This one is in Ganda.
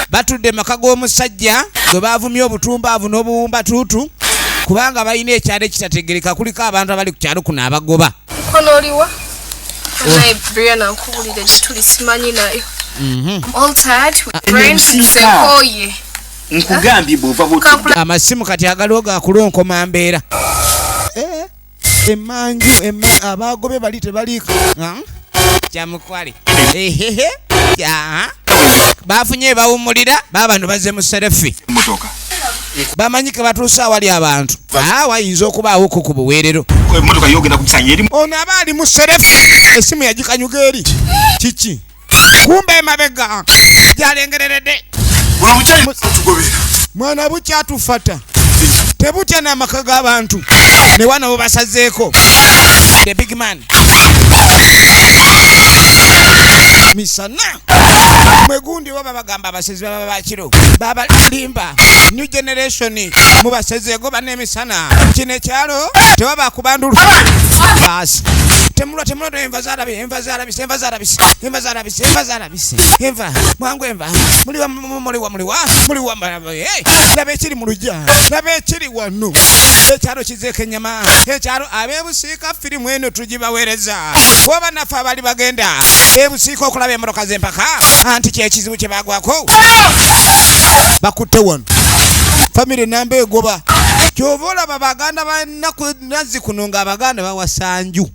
Batudde maka g'omusajja gwe baavumye obutumbaavu n'obuwumba tuutu kubanga balina ekyalo ekitategereka, kuliko abantu abali ku kyalo kuno abagoba. Mukono oliwa? Naye Brianna, nkubulire gye tuli simanyi nayo. I'm all tired with brain nkoye. Nkugambye bw'ova bw'otudda. Amasimu kati agaliwo gakulonkoma mbeera. Emanju abagobye bali tebaliiko. Ah? Kyamukwale ehehe ya bafunye bawumulira babano bazze mu selfie. Emmotoka. Bamanyi ke batuuse awali abantu. Ah, wayinza okubaawoko ku buweerero. Emmotoka yogenda kugisanga eri. Ono aba ali mu selfie, essimu yagikanyuga eri kiki, kumbe emabega gyalengereredde. Buno bukyali tugobera. Mwana bukyatufata tebutya n'amaka g'abantu ne wana bubasazeeko. The big man misana mwegundi baba bagamba abasezi baba bakiro babalimba. New generation mubasezeego ban'emisana. Kino ekyalo tewaba kubandulu baasi. Temulwa, temulwa, enva zalabye, enva zalabise, enva zalabise, enva zalabise, enva zalabise, enva mwangu, enva muliwa, muliwa, muliwa, muliwa. Laba ekiri mu lujja, laba ekiri wano. Ekyalo kizeeko ennyama. Ekyalo ab'ebusiika firimu eno tugibaweereza oba naffe abali bagenda ebusiika okulaba emmotoka z'empaka, anti kyekizibu kye bagwako. Bakutte wano famire namba egoba. Kyova olaba baganda bannaku nazzi kuno ng'abaganda bawasanju.